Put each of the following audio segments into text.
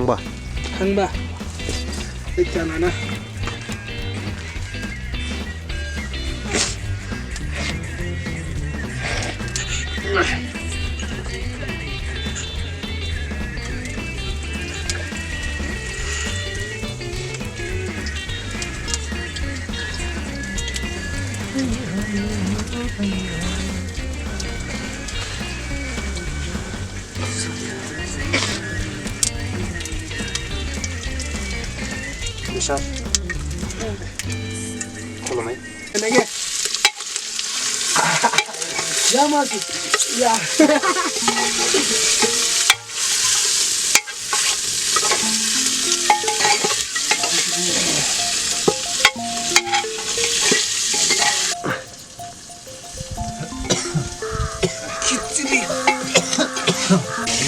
Thang ba? Thang ba? Thích cho nó nè. Bisa. Kalau mai. Này kìa. Ya masih. Ya.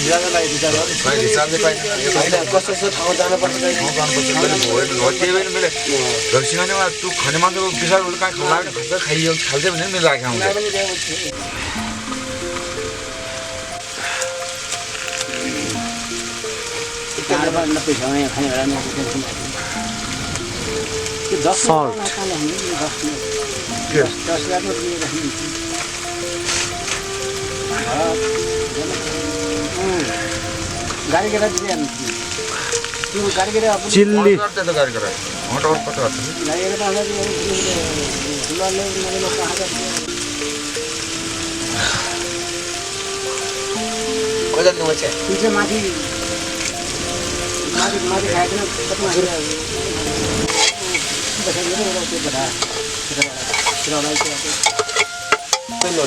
Jangan lagi bicara. Baik, sampai baik. Kosong ठाउँ जानु पर्छ ठाउँ जानुपर्छ मैले भयो त्यही भएर मैले दर्शनले मलाई तँ खाने मान्छे विशाल कहाँ खाला खान्छ खाइयो खाल्दै भने मेरो लागि आउँछ Salt. Yes. गाड़ी के रख दिया तू गाड़ी के अपन चिल्ली करते तो गाड़ी कराए मोटर और पता है गाड़ी के पास सुला ले मेरे लोग कहां जाते कोई जात नहीं है पीछे माटी माटी माटी खाए ना कितना है बता ये लोग तो बता चलो भाई कोई लो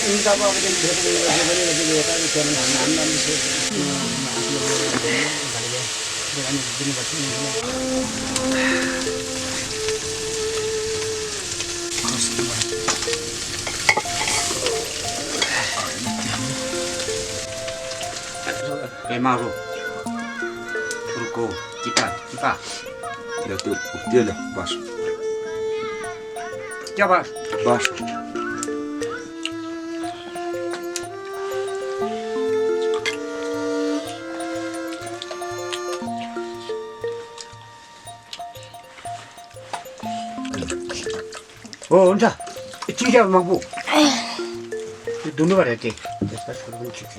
इनका बाबू जन भेट गए बने लगे होता है क्या नाम नाम से दिन बच्चे Kemaru Turko kita Ya tu dia lah bas क्या बात bas ओ हुन्छ चिया मगबु दुनु भरे के त्यसपछि पनि ठिक छ